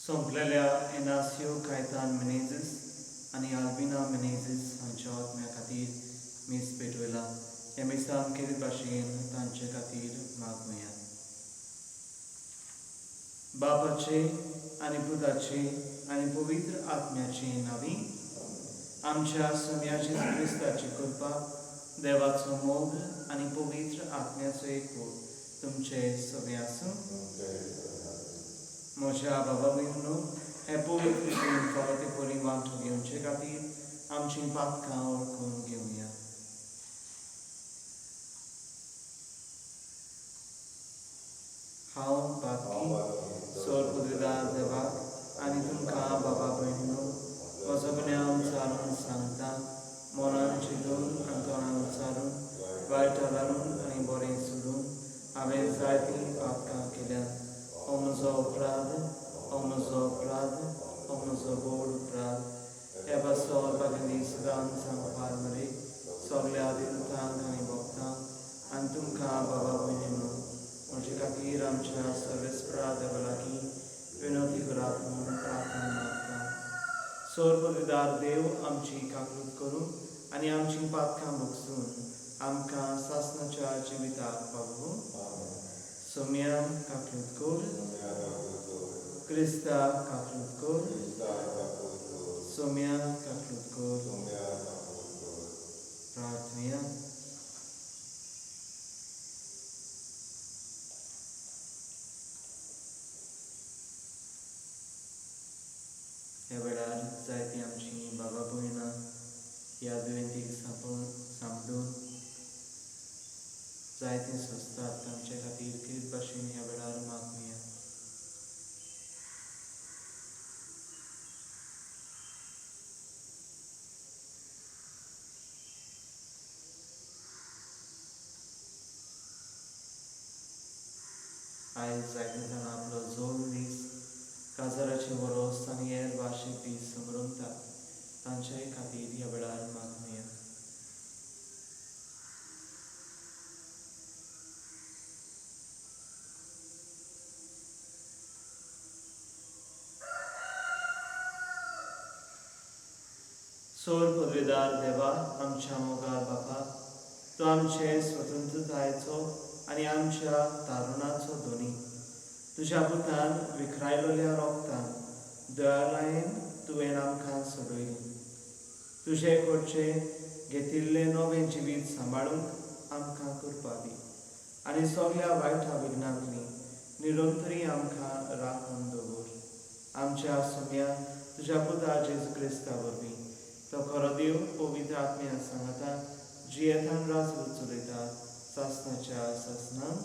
सोंपलेल्या एनासियो कायतान मिनेझीस आनी आल्बिना मिनेझीस हांच्या आत्म्या खातीर मीस पेटवयला. ह्या मिसान खेरीत भाशेन तांचे खातीर मागुया. बापाचे आनी पुताचे आनी पवित्र आत्म्याचे नांवी आमच्या सोम्याचे क्रिस्ताची कृपा, देवाचो मोग आनी पवित्र आत्म्याचो एकवट तुमचे सगळे आसूं. म्हज्या बाबा भयणीनो, हे पवित्र रितीन फावो ते परी वांटो घेवचे खातीर आमचीं पातकां वळखून घेवया. हांव पातकी सोर पदवीदार देवाक आनी तुमकां बाबा भयणीनो म्हजो गुन्यांव उच्चारून सांगता. मनान चिंतून आनी तोंडान उच्चारून, वायट आदारून आनी बरें सोडून हांवें जायतीं पातकां केल्यात. हो म्हजो अपराध, हो म्हजो अपराध, हो म्हजो गोड अपराध. ह्या पासत बागेली सदांच सांगपार मरे सगल्या देवतांक आनी भक्तांक आनी तुमकां बाबा भयणीनो म्हजे खातीर आमच्या सर्वेस्परा देवा लागीं विनवती करात म्हूण प्रार्थना मागता. सोर देव आमची काकूत करून आनी आमचीं पातकां भोगसून आमकां सासणाच्या जिविताक पावोवं. सोम्या काकूत कर. क्रिस्ता काकूत कर. सोम्या काकूत कर. प्रार्थना. ह्या वेळार जायतीं आमचीं बाबा भयणां ह्या दुयेंतीक सांपडून जायतीं सोंसतात. तांचे खातीर कितें भाशेन ह्या वेळार मागुया. आयज जायते जाणां आपलो जोल दीस, काजाराचें वरोस आनी हेर वार्शीक दीस समरमतात. तांचे खातीर ह्या वेळार मागुया. सोर पदवेदार देवा, आमच्या मोगाळ बापा, तो आमचे स्वतंत्रतायेचो आनी आमच्या तारुणाचो दोनी. तुज्या पुतान विखरायलोल्या रोगतान दयालायन तुवें आमकां सोडयली. तुजे कडचें घेतिल्लें नवें जिवीत सांबाळूंक आमकां कृपा दी आनी सगल्या वायटा विघ्नांतली निरंतरी आमकां राखून दवर. आमच्या सोम्या तुज्या पुता जेजू क्रिस्ता वरवीं, तो खरो देव पवित्र आत्म्या सांगाता जियेतान राजवट चलयता सासणाच्या सासणाक.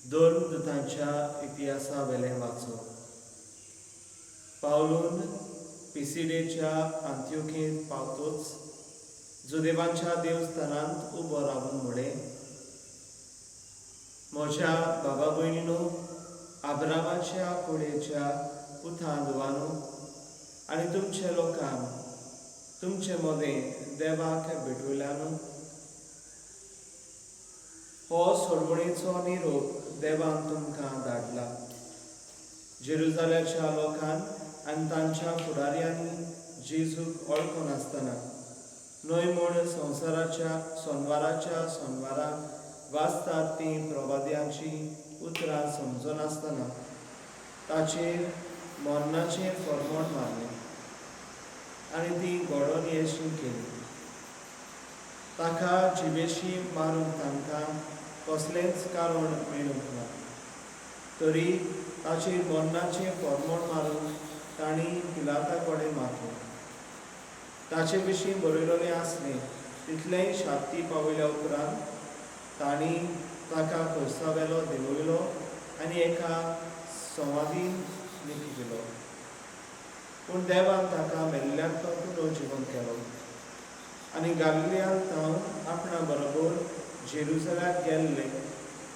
धर्मदूतांच्या इतिहासा वेलें वाचो. पावलून पिसिडेच्या आंत्योखेंत पावतोच जुदेवांच्या देवस्थानांत उबो रावून म्हळें, म्हज्या बाबा भयणीनो, आब्रामाच्या कुळेच्या पुतां धुवानो आनी तुमचे लोकांक तुमचे मदें देवाक भेटवल्यानो, हो सोडवणेचो निरोप देवान तुमकां धाडला. जेरुजाल्याच्या लोकांक आनी तांच्या फुडाऱ्यांनी जेजूक वळखनासतना न्हय म्हूण संवसाराच्या सोनवाराच्या सोनवारा वाचतात तीं प्रवाद्यांची उतरां समजनासतना ताचेर मरणाचें फर्मण मारलें आनी ती घडोवन येशी केली. ताका जिवेशी मारूंक तांकां कसलेंच कारण मेळूंक ना, तरी ताचेर मरणाचें फर्मण मारूंक तांणी पिलाता कडेन मागलें. ताचे विशीं बरयलेलें आसलें तितलेंय शांती पावयल्या उपरांत तांणी ताका खुर्सावेलो देंवयलो आनी एका संवादीन लिपयलो. पूण देवान ताका मेल्ल्यांतलो पुनर्जिवन केलो आनी गालिलियांत थावन आपणा बरोबर जेरुजल्याक गेल्ले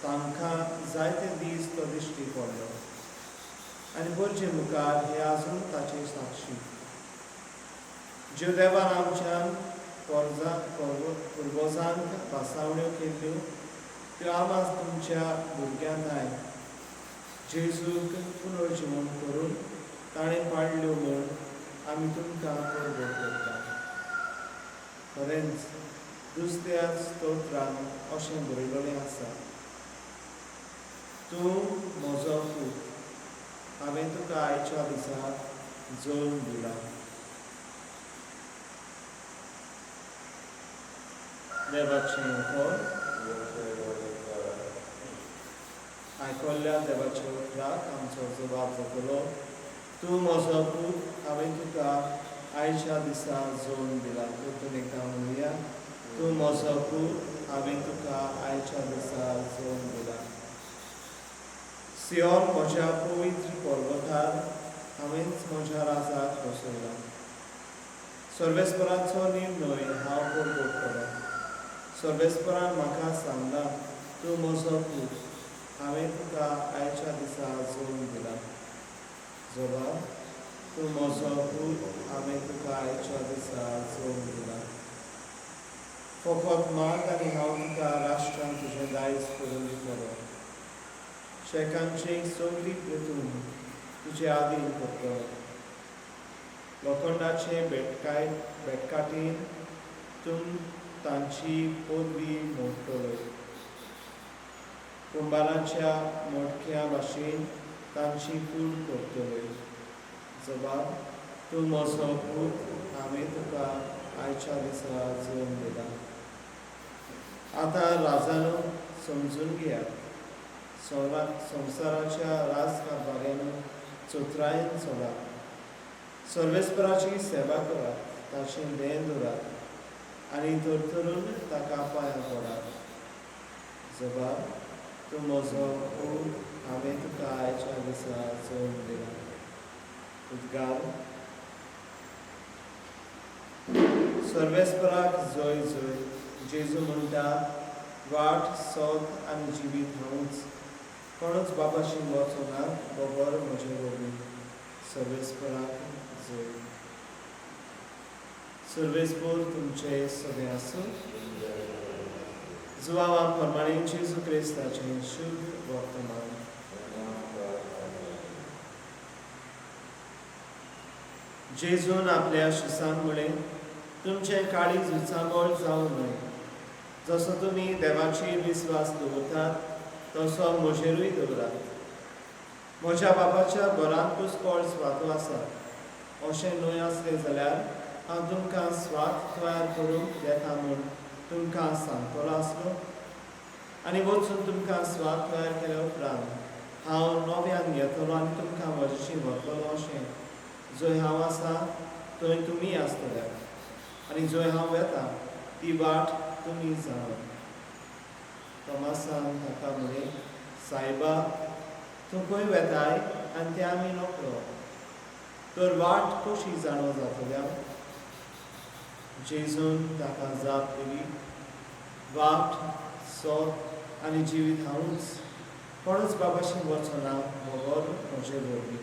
तांकां जायते दीस तो दिश्टी पडलो आनी परजे मुखार हे आजून ताचे साक्षी. ज्यो देवान आमच्यान पुर्वजांक भासावण्यो केल्ल्यो त्यो आमाज तुमच्या भुरग्यांक आय जेजूक पुनर्जिवन करून ताणें पाडल्यो म्हूण आमी तुमकां परबो करता. खरेंच दुसऱ्या स्तोत्रान अशें बरयलेलें आसा, तूं म्हजो पूत, हांवें तुका आयच्या दिसा जल्म दिला. देवाचें उतर आयकल्ल्या देवाच्या उतराक आमचो जबाब जातलो, तूं म्हजो पूत, हांवें तुका आयच्या दिसा जल्म दिला. परतून एकदां म्हणुया, तूं म्हजो पूत, हांवें तुका आयच्या दिसा जल्म दिला. सियोन म्हज्या पवित्र पर्वतार हांवेंच म्हज्या राजाक बसयला. सर्वेस्पराचो निर्णय हांव परगट केला. सर्वेस्परान म्हाका सांगला, तूं म्हजो पूत, हांवें तुका आयच्या दिसा जल्म दिला. जबाब, तूं म्हजो पूत, हांवें तुका आयच्या दिसा जल्म दिला. फकत माग आनी हांव तुका राष्ट्रान तुजें दायज करून दितलो. शेकांची सगळी पृथून तुजे आदीन करतलो. लोखंडाचे बेटकाटीन तूं तांची पदवी मोडटलो. कुंबाराच्या मोडक्या भाशेन तांची कूड करतलो. जबाब, तूं म्हजो पूत, हांवें तुका आयच्या दिसा जल्म दिला. आतां राजानो समजून घेयात, संवसाराच्या राजकारभाऱ्यान चतुरायेन चलात. सर्वेस्पराची सेवा करात, ताचें देन दवरात आनी तरतरून ताका पांयां पडात. जबाब, तूं म्हजो पूत, हांवें तुका आयच्या दिसा जल्म दिला. उद्गार, सर्वेस्पराक जय जय. जेजू म्हणटा, वाट, सत आनी जिवीत हांवूच. कोणूच बाबाशी वचना बगर म्हजे वरवीं. सर्वेस्पराक जय. सर्वेस्पर तुमचे सगळे आसूं. जुवावा प्रमाणे जेजू क्रिस्ताचें शुभ वर्तमान. जेजून आपल्या शिसांक म्हळें, तुमचें काळीज उचांबळ जावं न्हय. जसो तुमी देवाचेर विस्वास दवरतात तसो म्हजेरूय दवरात. म्हज्या बापाच्या घरांत पुस्कळ स्वातो आसा. अशें न्हय आसलें जाल्यार हांव तुमकां स्वात तयार करूंक येता म्हूण तुमकां सांगतलो आसलो. आनी वचून तुमकां स्वात तयार केल्या उपरांत हांव नव्यान येतलो आनी तुमकां म्हजेशी व्हरतलो अशें जंय हांव आसा थंय तुमी आसतले आनी जंय हांव वेता ती वाट तुमी जाणात. तोमासान ताका म्हळें, सायबा, तूं खंय वेताय आनी तें आमी नकळो, तर वाट कशी जाणो जातल्या? जेजून ताका जाप दिली, वाट, सत आनी जिवीत हांवूच. कोणूच बाबाशी वचना बगर म्हजे वरवीं.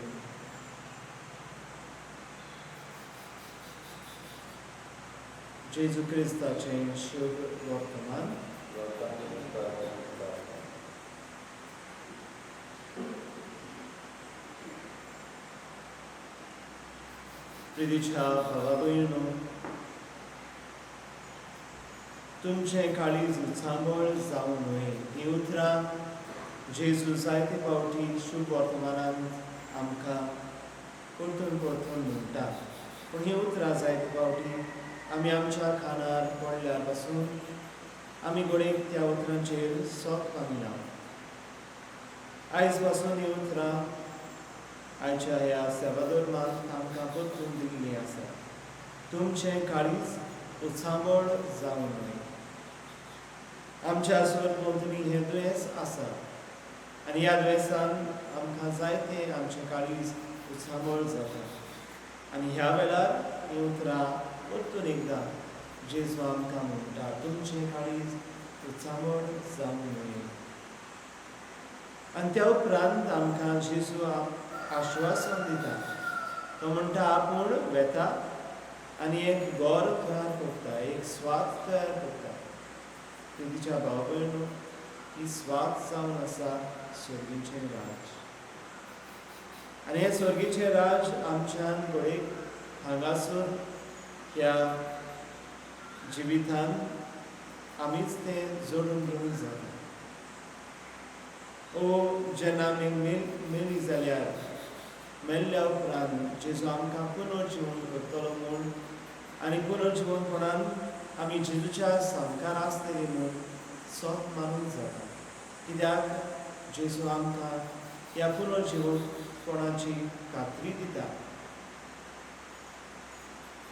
जेजू क्रिस्ताचें शुभ वर्तमान. प्रितीच्या भावा भयणीनो, तुमचें काळीज उचांबळ जावं न्हय हीं उतरां जेजू जायते फावटी शुभ वर्तमानांत आमकां परतून परतून म्हणटा. पूण हीं उतरां जायते फावटी आमी आमच्या कानार पडल्यार पासून आमी घडयेक त्या उतरांचेर सत मानिना. आयज पासून हीं उतरां आयच्या ह्या सेवाधर्मांत आमकां परतून दिल्लीं आसा. तुमचें काळीज उचांबळ जावं न्हय. आमच्या सरभोंवतणी हें दुयेंस आसा आनी ह्या दुयेंसान आमकां जायतें आमचें काळीज उचांबळ जाता. आनी ह्या वेळार हीं उतरां परतून एकदां जेजू आमकां म्हणटा, तुमचें काळीज उचांबळ जावं न्हय. आनी त्या उपरांत आमकां जेजू आश्वासन दिता. तो म्हणटा आपूण वेता आनी एक घर तयार करता, एक स्वाद तयार करता. तिच्या भाव भयणू, ही स्वाद जावन आसा स्वर्गीचें राज. आनी हें स्वर्गीचें राज आमच्यान घडयेक हांगासर ह्या जिवितान आमीच तें जोडून घेवंक जाता. ओ जेन्ना आमी मेली जाल्यार मेल्ल्या उपरांत जेजू आमकां पुनर्जिवन करतलो म्हूण आनी पुनर्जिवनपणान आमी जेजूच्या सामकार आसतली म्हूण सोत मानूंक जाता. कित्याक जेजू आमकां ह्या पुनर्जिवनपणाची खात्री दिता.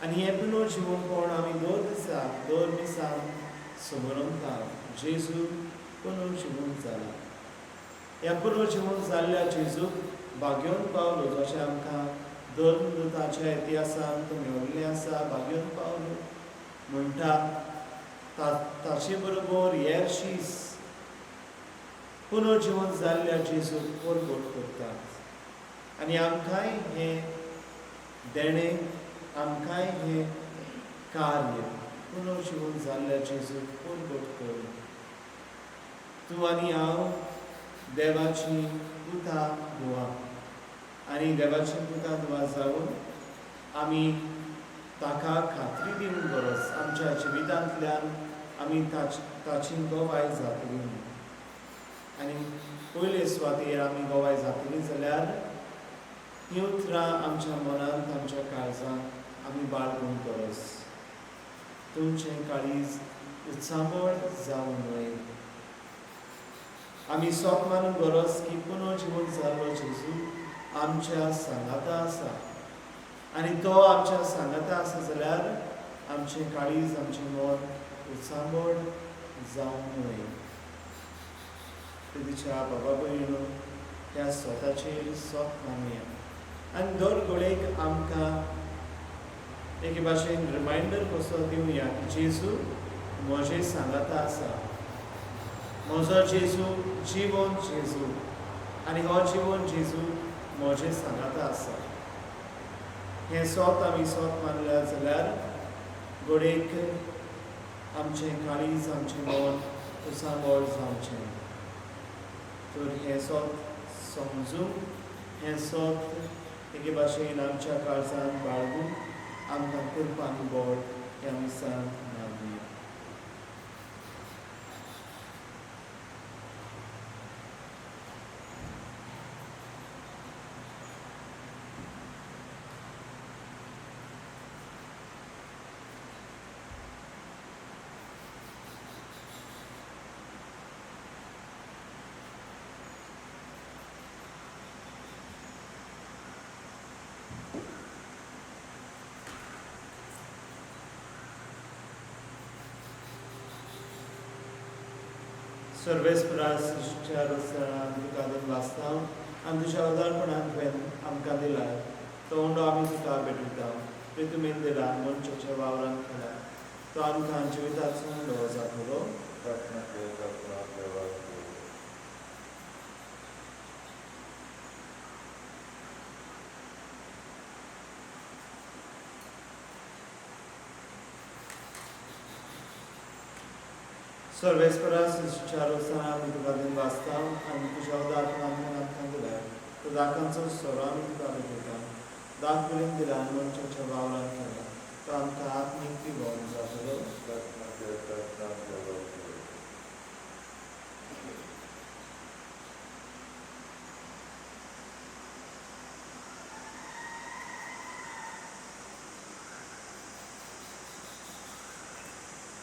आनी हें पुनर्जिवनपण आमी दर दिसा दर मिसान समरमता. जेजू पुनर्जिवन जाला. ह्या पुनर्जिवन जाल्ल्या जेजूक भाग्योवन पावलो, जशें आमकां धर्मदूताच्या इतिहासांत मेवल्लें आसा. भाग्योवन पावलो म्हणटा ताचे बरोबर हेर शीस पुनर्जिवन जाल्ल्या जेजूक परगट करतात. आनी आमकांय हें देणें, आमकांय हें कार्य पुनर्जिवन जाल्ल्या जेजूक परगट करून तूं आनी हांव देवाची पुता धुवा आनी देवाची पुता धुवा जावन आमी ताका खात्री दिवंक गरज आमच्या जिवितांतल्यान आमी ताची गवाय जातली. आनी पयले सुवातेर आमी गवाय जातली जाल्यार हीं उतरां आमच्या मनांत आमच्या काळजांत आमी बाळगूंक गरज. तुमचें काळीज उत्सामळ जावं न्हय. आमी सोप मानूंक गरज की पुनर्जिवन जाल्लो जेजू आमच्या सांगाता आसा आनी तो आमच्या सांगाता आसा जाल्यार आमचें काळीज आमचें मन उत्सामळ जावं न्हय. तिच्या बाबा भयणू, ह्या स्वताचेर सोप मानुया आनी दर घडयेक आमकां एके भाशेन रिमायंडर कसो दिवया की जेजू म्हजे सांगाता आसा. म्हजो जेजू जिवन जेजू आनी हो जिवन जेजू म्हजे सांगाता आसा. हें सोत आमी सोत मानल्या जाल्यार घडयेक आमचें काळीज आमचें मन उसाबळ जावचें. तर हें सोत समजूंक, हें सोत एके भाशेन आमच्या काळजान बाळगूंक आमकां करपा आनी बळ ह्या मिसान मागुया. सर्वेस्पराच्या रोसणान तुका दोन वाचता आनी तुज्या उदारपणान तुवें आमकां दिला तो उंडो आमी तुका भेटयता. प्रितुमेन दिला मनशाच्या वावरान केला तो आमकां जिविताचो उंडो जातलो. सर्वेस्पराच्या रोसणान आमी तुका दोन वाचता आनी तुज्या उदारपणान तुवें आमकां दिला तो दाकांचो सोरो आमी तुका भेटयता. दाक मेरेन दिला मनशाच्या वावरान केला तो आमकां आत्मीक पिवोन जातलो.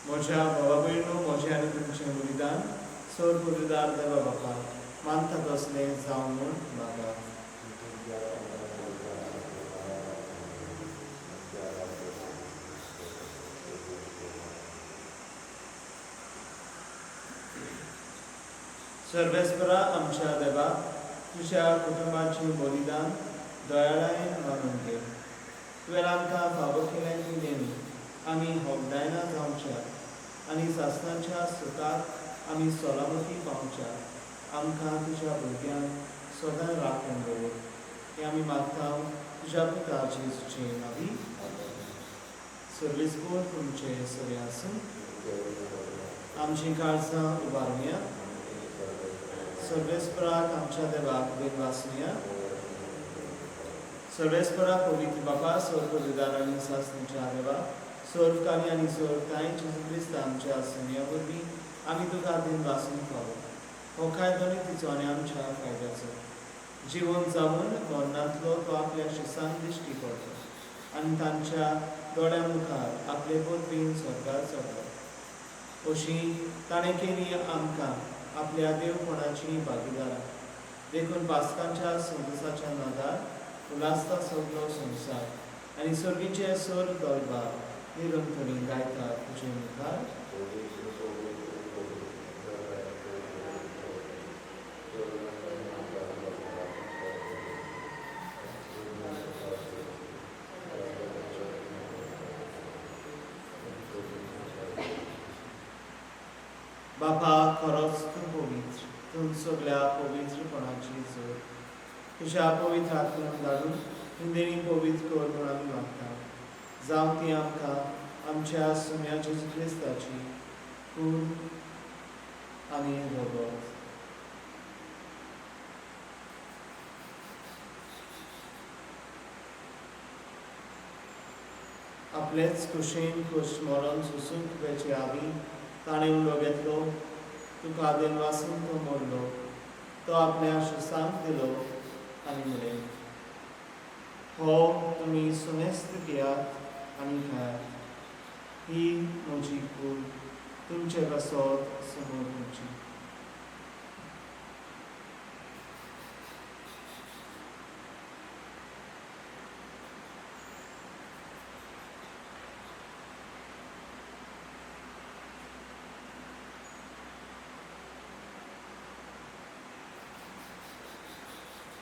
म्हज्या भावा भयणो, म्हजें आनी तुमचें बलिदान सर बलिदान देवा बापा मानता तसलें जावं म्हूण मागात. सर्वेस्परा आमच्या देवा, तुज्या कुटुंबाचें बलिदान दयाळायेन मानून घे. तुवें आमकां फावो केलें ती देणी आमी होगडायना जावच्या आनी सासणाच्या सुखाक आमी सलामती पावच्या. आमकां तुज्या भुरग्यांक सदां राखून दवर. हें आमी मागता तुज्या पुता जेजूचे नांवी. सर्वेस्पोर तुमचे सगळे आसूं. आमचीं काळजां उबारुया. सर्वेस्पराक आमच्या देवाक देवासुया. सर्वेस्परा पवित्र बापा, स्वर्ग विदार आनी सासणीच्या देवा, सर्वकार्य आनी सर्वताय जेजू क्रिस्त आमच्या सुन्या वरवीं आमी तुका दिनवासून फावो. हो कायदो आनी तिचो आनी आमच्या फायद्याचो जिवन जावन मरणांतलो तो आपल्या शिसांक दिश्टी पडलो आनी तांच्या दोळ्यां मुखार आपले पदवीन स्वर्गार चडलो. अशी ताणें केली आमकां आपल्या देवपणाची भागीदारां. देखून पास्कांच्या संतोसाच्या नादार उल्हासता सगलो संवसार आनी सर्गीचे सर दरबार निरंतरी गायता तुजे मुखार. बापा, खरोच तूं पवित्र, तूं सगल्या पवित्रपणाची जोड. तुज्या पवित्र आत्म्याक धाडून हिंदेणी पवित्र कर म्हूण आमी मागता. जावं ती आमकां आमच्या सुम्या जेजू क्रिस्ताची कूड आनी रगत. आपलेच कुशीन कुश मरण सोसूंक वेचे आदीं ताणें उलो घेतलो, तुका देनवासून तो मोडलो, तो आपल्या शिसांक दिलो आनी म्हणलें, हो तुमी सुनेस्त घेयात आनी खायात, ही म्हजी कूड तुमचे पासत समर्पणची.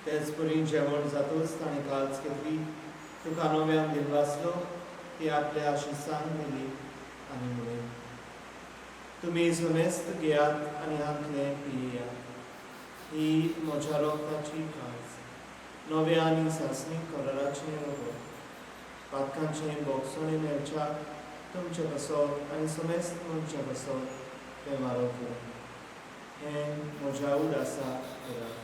तेच परी जेवण जातूच ताणें काळज घेतली, तुका नव्यान दिनवासलो, ती आपल्या शिसांक दिली आनी म्हणलें, तुमी सुनेस्त घेयात आनी हांतलें पियात, ही म्हज्या रगताची काळज, नव्या आनी सासणी कराराचें रगत, पातकांचें बोगसणें मेळच्या तुमचे पासत आनी समेस्त मनशां पासत तें वारो करून हें म्हज्या उडासाक करात.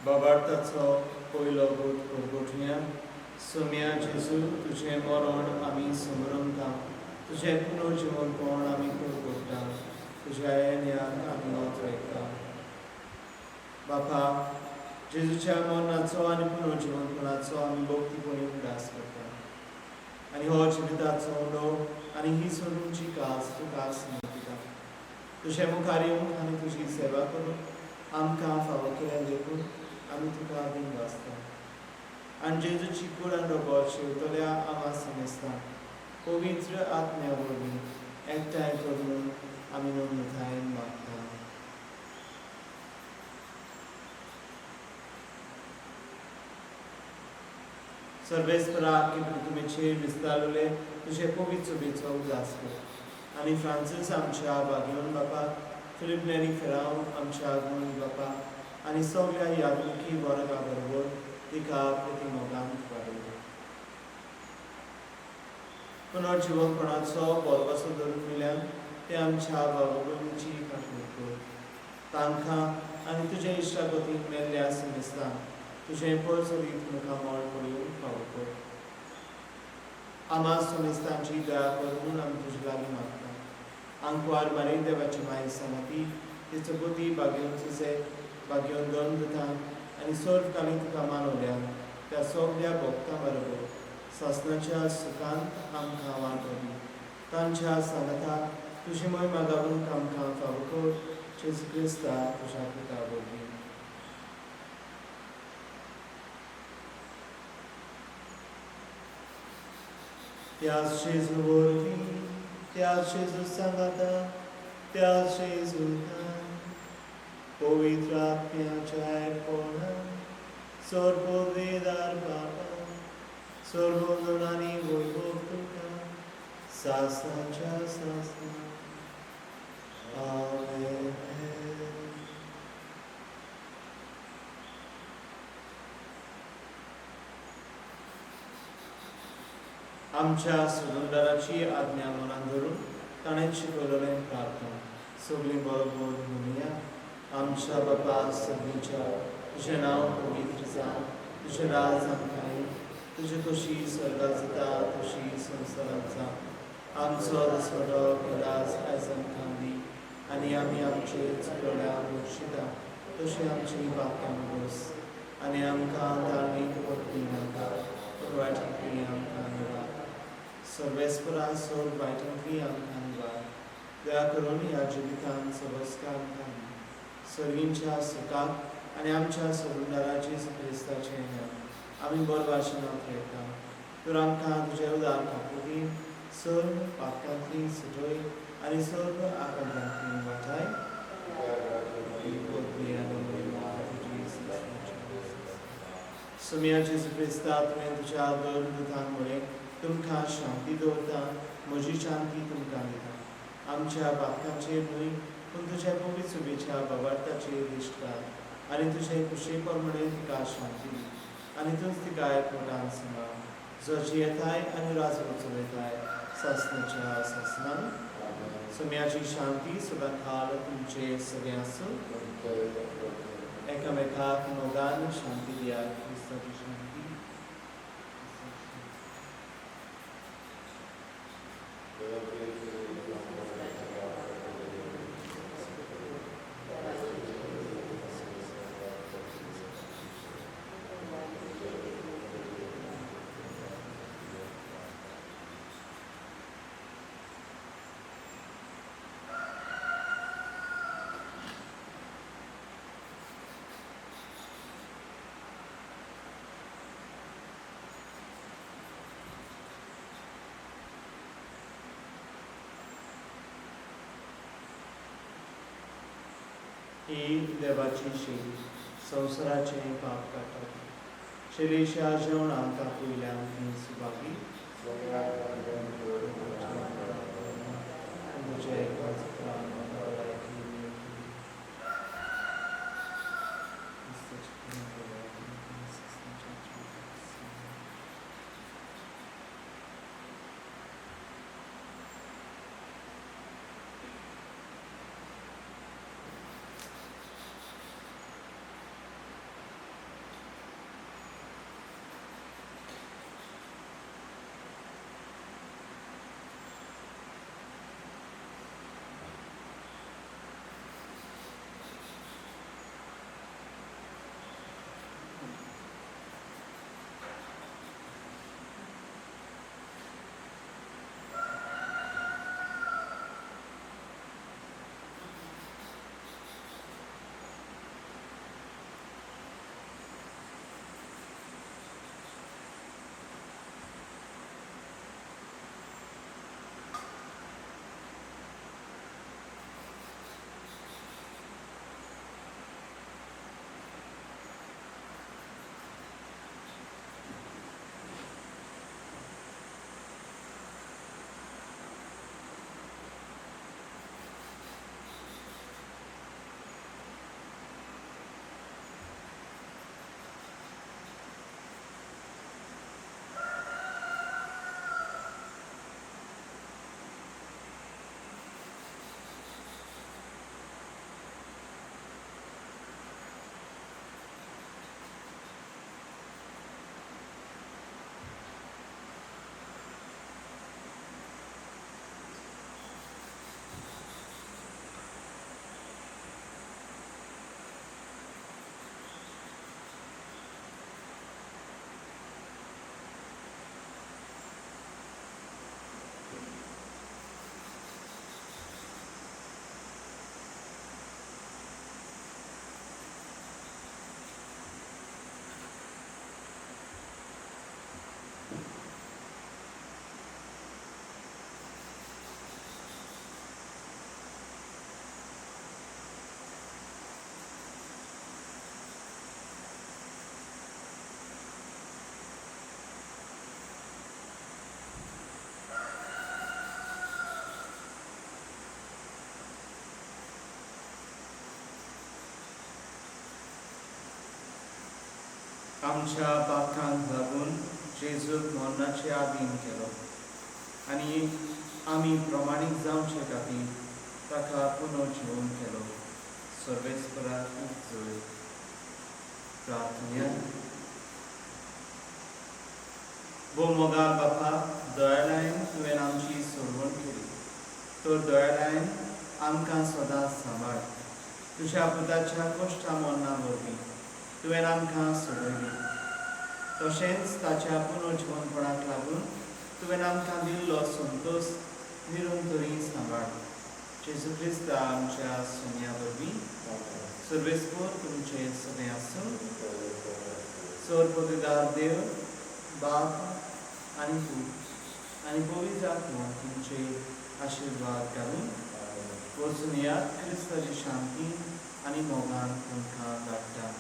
बाबार्थाचो पयलो बोध परगटुया. सोम्या जेजू, तुजें मरण आमी समरमता, तुजें पुनर्जिवनपण आमी परगट्टा, तुज्या येण्याक आमी ओतरायता. बापा, जेजूच्या मरणाचो आनी पुनर्जिवनपणाचो आमी भक्तीपणी उगडास करता आनी हो जिविताचो उंडो आनी ही सोडूंची कास तुका समर्पिता. तुजे मुखार येवंक आनी तुजी सेवा करूंक आमकां फावो केल्या देखून आमी तुका दिनवासता. आनी जेजूची कूड आनी रगत शेवतल्या आमा समेस्ता पवित्र आत्म्या वरवीं एकठांय करून आमी नम्रतायेन मागता. सर्वेस्पराक की तुमेचेर विस्तारले तुजे पवित्र सभेचो उगडास कर आनी फ्रांसीस आमच्या बागेवन बापा, फिलीप नेरी फेराव आमच्या गुणी बापा आनी सगल्या यादनिकी वर्गा बरोबर तिका प्रतिमोगांत वाडयली. पुनर्जिवनपणाचो बरवसो धरून मेल्यान ते आमच्या बाबा-भयणीची काकूट कर. तांकां आनी तुजे इश्टागतीन मेल्ल्या समेस्तांक तुजें परजळीत मुखामळ पळोवंक फावो कर. आमा समेस्तांची दया कर म्हूण आमी तुजे लागीं मागता. आंकवार मारी देवाची माय सांगाती तिचो गती बागेवन तुजे बागेवन दोन दुतां आनी सर्वकालीन तुका मानवल्या त्या सगल्या भक्तां बरोबर सासणाच्या सुखांत आमकां वांटो दी. तांच्या सांगाताक तुजी महिमा गावूंक आमकां फावो कर. जेजू क्रिस्ता तुज्या पुता वरवीं. त्याच जेजू वरवीं, त्याच जेजू सांगाता, त्याच जेजूतान पवित्र आत्म्याच्या एकपणान सर्ववेदार बापा सर्वगुण आनी वैभव तुका सासणाच्या सासणा. आमेन. आमच्या सुदंदराची आज्ञा मनान धरून ताणें शिकवलें प्रार्थना सगळीं बरोबर म्हणुया. आमच्या बापा सगळींच्या, तुजें नांव पवित्र जावं, तुजें राज आमकां येवं, तुजी कशी स्वर्गात जाता तशी संवसारांत जावं. आमचो दिसवडो राज आयज आमकां दी आनी आमी आमचे चुकल्या बक्षिता तशी आमची पातकां बस आनी आमकां ताळणीक पडपी नाका पूण वायटांतली आमकां निवार. सर्वेस्परा सोड वायटांतली आमकां निवार. दया करून ह्या जिवितांत सवस्कार आमकां दी. सर्वींच्या सुखाक आनी आमच्या सोडूनदारा जेजू क्रिस्ताचें नांव आमी बरें भाशेन उलयता. तर आमकां तुजें उदार कापुदी सर्व पातकांतली सुटय आनी सर्व आकांतांतली वाटाय. सोम्या जेजू क्रिस्ता, तुवें तुज्या दोन दुतांक म्हळें, तुमकां शांती दवरता, म्हजी शांती तुमकां दिता. आमच्या पातकांचेर न्हय पूण तुज्या पवित्र सुबेच्या बाबार्थाचेर दिश्ट घाल आनी तुजे खुशे प्रमाणे तिका शांती दी आनी तूंच तिका एकवटान सांबाळ, जो जियेताय आनी राजवट चलयताय सासणाच्या सासणां. सोम्याची शांती सदांकाळ तुमचे सगळें आसूं. एकामेकाक मोगान शांती दिया. क्रिस्ताची शांती. ही देवाची शेली संवसाराचें पाप काडटा. शेलीच्या जेवणाक आपयल्यान ती सुभागी. तुज्या एकाच प्राण आमच्या पातकांक लागून जेजूक मरणाचे आदीन केलो आनी आमी प्रमाणीक जावचे खातीर ताका पुनर्जिवन केलो. सर्वेस्पराक जय. प्रार्थन्या. भोव मोगाळ बापा, दयाळायेन तुवें आमची सोडवण केली तर दयाळायेन आमकां सदांच सांबाळ. तुज्या पुताच्या कश्टा मरणा वरवीं तुवें आमकां सोडयली, तशेंच ताच्या पुनर्जिवनपणाक लागून तुवें आमकां दिल्लो संतोश निरंतरी सांबाळ. जेजू क्रिस्ता आमच्या सोन्या वरवीं. सर्वेस्पर तुमचे सगळें आसूं. सर्वपदार देव बाप आनी पूत आनी पवित्र आत्मो तुमचे आशिर्वाद घालून वचून यात. क्रिस्ताची शांती आनी मोगान तुमकां धाडटा.